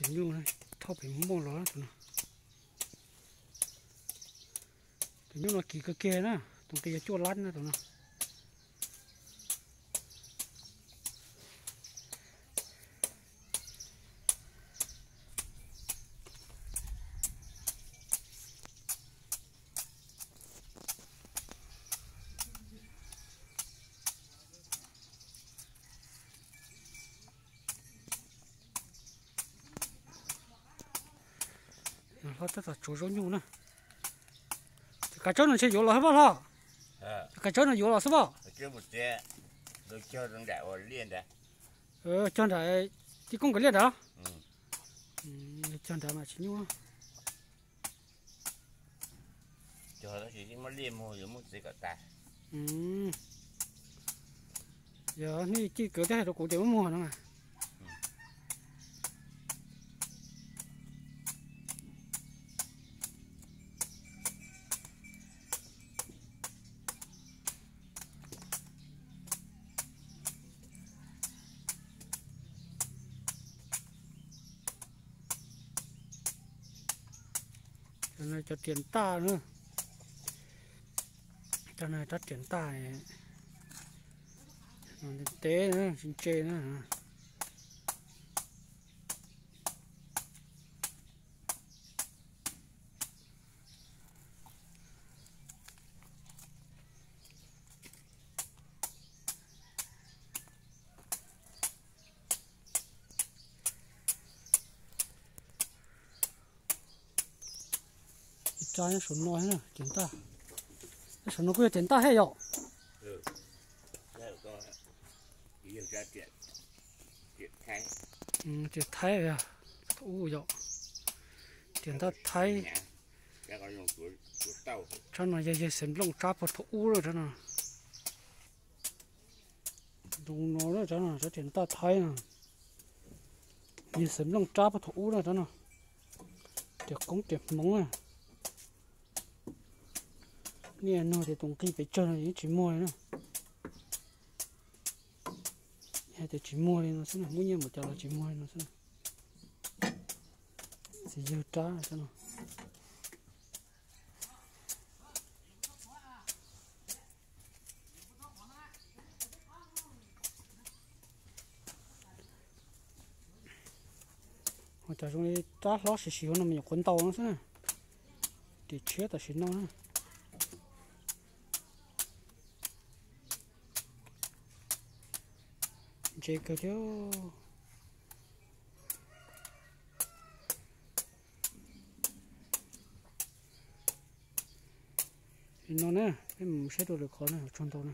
Nyuj thauj pem muaj los tus no. Tus nyuj no kim kawg kiag na, tus nqi yog cuaj lab na tus no. Hlob tab tom tsuav zaub nyuj na. Kav tsawb no ntshe yuav los xwb pab hlob. Kav tsawb no yuav los xwb pab. Cog nram tij koob nkawd liaj nrad. Cog nrad mas tsis nyuaj. Yog nej cij kwv tij hais rau kuv tias muab muag no mas. Cov riam ntaj na, cov no rab riam ntaj, ntev ntev na, ntse ntse na. Ib rab nyob saum no, riam ntaj. Nyob saum no kuj yog riam ntaj thiab yom. Riam thaib, thaum ub yom. Riam ntaj thaib. Tsob no yog yawg Xeev Nplooj tsab puag thaum ub lawm tsob no. Zoo no, tsob no tsob riam ntaj thaib no. Yawg Xeev Nplooj tsab puag thaum ub na tsob no. Riam koob riam hmoov na. Nej nug tias tus nqi pes tsawg no yeej tsis muag li na. Hais tias tsis muag li no xwb na, muaj nyiaj npaum cas los tsis muag li no xwb na. Txiv yawg rab no. Ua cas zoo li rab hlob siv siv no me nyuam qhuav ntaus no xwb na. Riam tshiab tam sim no na. Ntse kawg thiab. Li no na, peb mus saib rau lwm qhov na, tsaug ntau na.